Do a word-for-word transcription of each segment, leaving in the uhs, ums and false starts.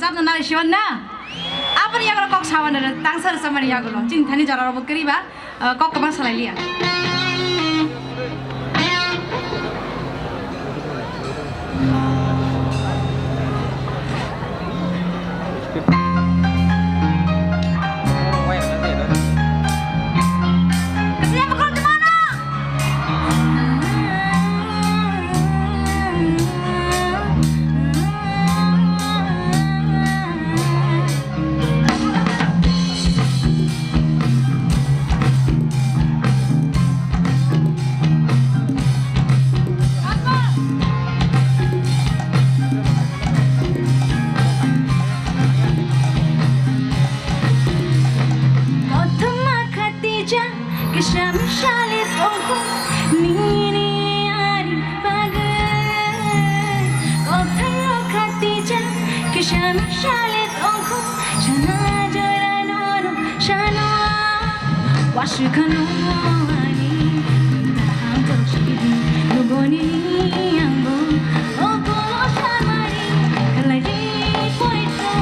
Rwchapna nai siwan na? Aboni yagulo kok sawan rw-, tangsa rwchapmani yagulo. Chini thani jora robo kwrwi ba, ah, kok kwbang salai liya. Kothoma khatijak, kisa misali tongkho, nini ani bagwi. Kothoma khatijak, kisa misali tongkho, sana jora nono, sana. Waswkhano ani, taham toksidi, lugoni angbo, obo samari, kalaidi poito.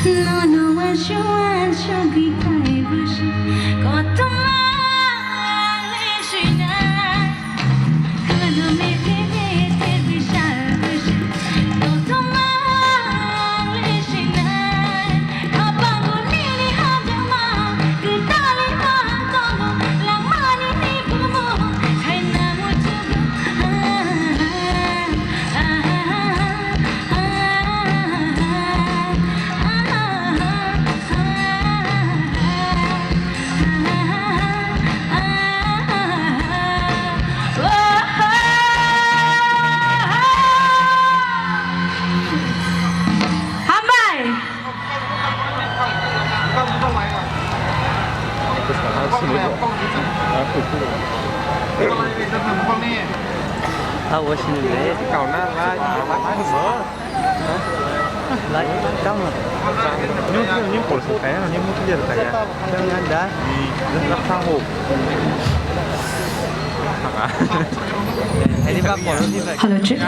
Nono wansuk wansuk gwi phai bwswk kothoma le swinai. Hambai. Abo sini le. Kau na la. Lai, tamo. Nung, nung, nung pol sa kaya, nung mukti jar kaya. Jangan dah. Nung tak sanggup. Hello, check.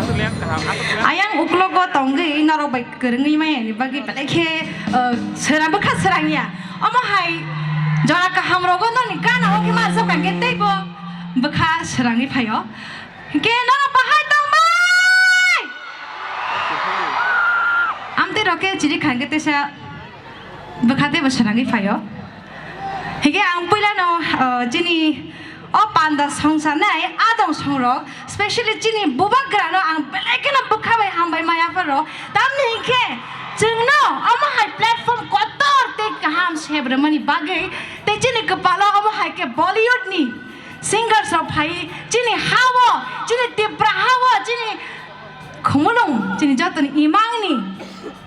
Ayang uklogo tongwi norok bai kwrwngwi maya ni bagwi belai khe, uh, sera bwkha serang ya. Omo hai jora kaham rogo noni gana o khe ma jokang khe teibo bwkha serangwi phaio. Hingke nono bahai tongbai? Amtwi rok khe chiri kha hingke teisa bwkha teibo swnangwi phaio. Hingke ang puilano, ah, chini o panda songsanai adong songrok, specially chini bubagrano ang belai kheno bwkha bai hambai maya pharo. Tamni hingke chwngno omo hai platform kotor tei kaham sep rwmani bagwi tei chini kwpalo omo hai khe Bollywood ni singers rok phai chini ha-o, chini Tipra ha-o, chini Khumulwng, chini jotoni imangni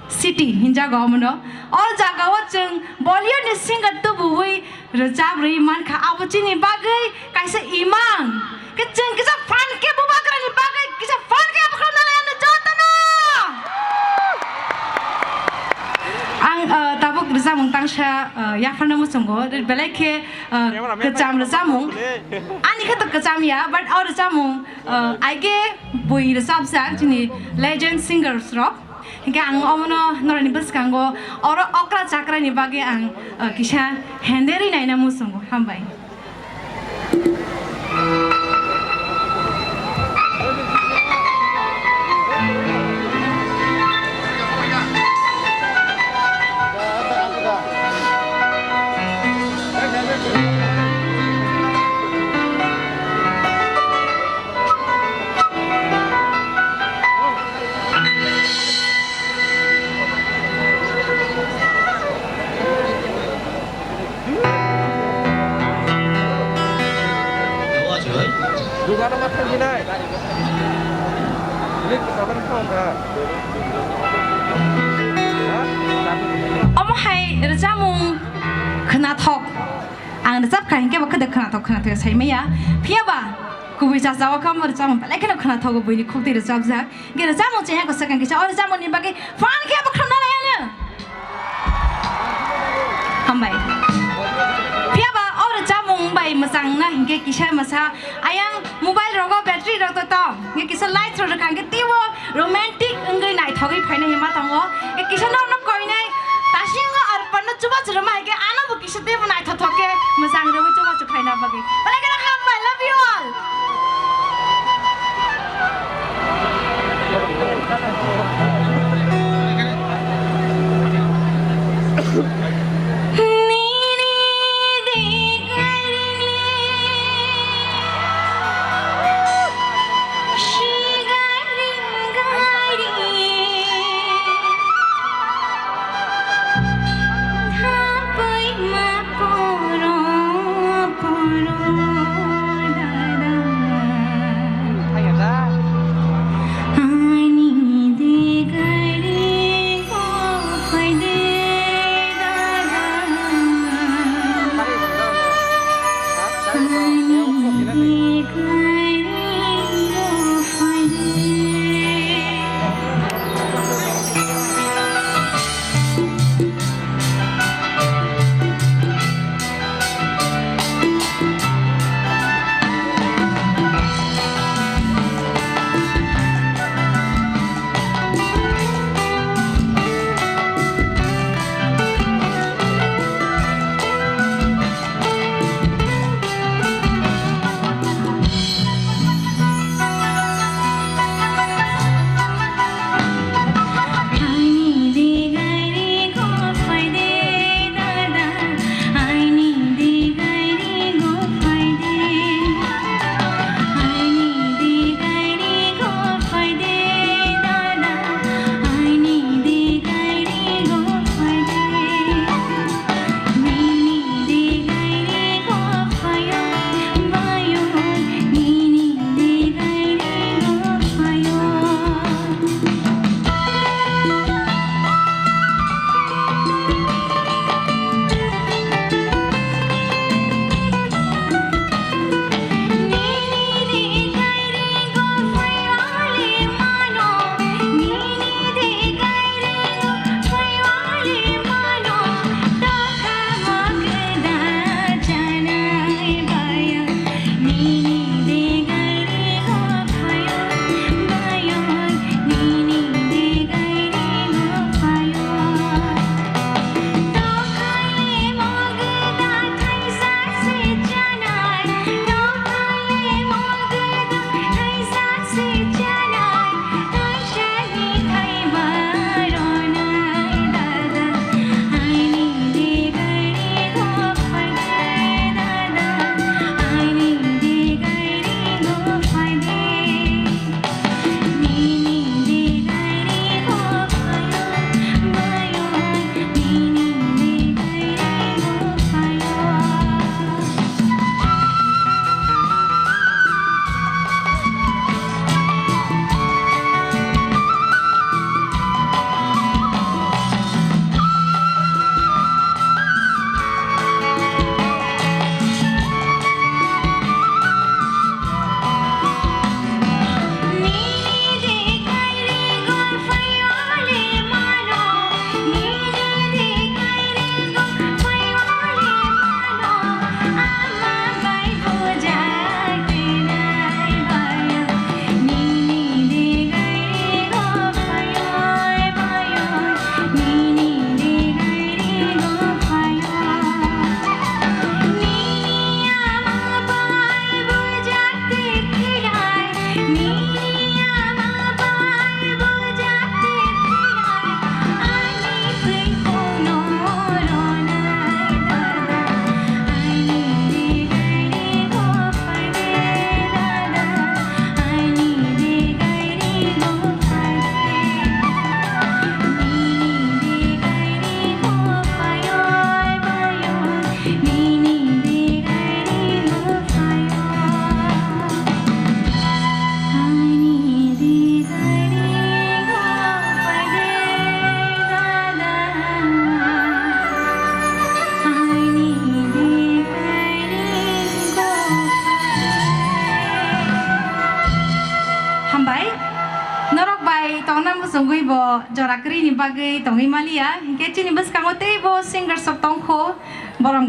city hinjago omono. O jagao chwng Bollywood ni singer tubuwi rwchap rwi mankha, abo chini bagwi kaisa imang. Khe chwng kisa fan khe bubagrani bagwi kisa fan khe abo khlai nalai ano jotono. Ang, uh, tabuk rwchapmung tangsa, uh, yapharna muchungo, belai khe, uh, kwcham rwchapmung. Ani khe to kwcham ya, but o rwchapmung, uh, aige bui rwchapjak chini legend singers rok. Hinkhe ang omono norokni bwskango oro okra chakraini bagwi ang, uh, kisa henderwi naina muchungo. Hambai. Omo hai rwchapmung khwnathok. Ang rwchapkha hinkhe bo khwdwk khwnathok khwnathok sai maya. Phiya ba kubui chachao khe omo rwchapmung belai kheno khwnathok buini khuk twi rwchapjak. Hinkhe rwchapmung chengya kwchwk ang kisa o rwchapmungni bagwi phan khe bo khwna lai ano. Hambai. Phiya ba o rwchapmung bai mwchangna hinkhe kisa masa ayang mobile rogo battery rok to tong. Hinkhe kisa light rok rwkha hinkhe teibo romantic wngwi naithogwi phaina hima tongo. Hinkhe kisa norokno koinai tasingo arpanno chubachu rwma hinkhe ano bo kisa teibo naithothok khe mwchang rwui chubachu khaina bagwi. Belai kheno hambai, love you all. Hambai. Norok bai tongna muchungwi bo jora kwrwini bagwi tongwi maliya. Hinkhe chini bwskango teibo singers rok tongkho. Borom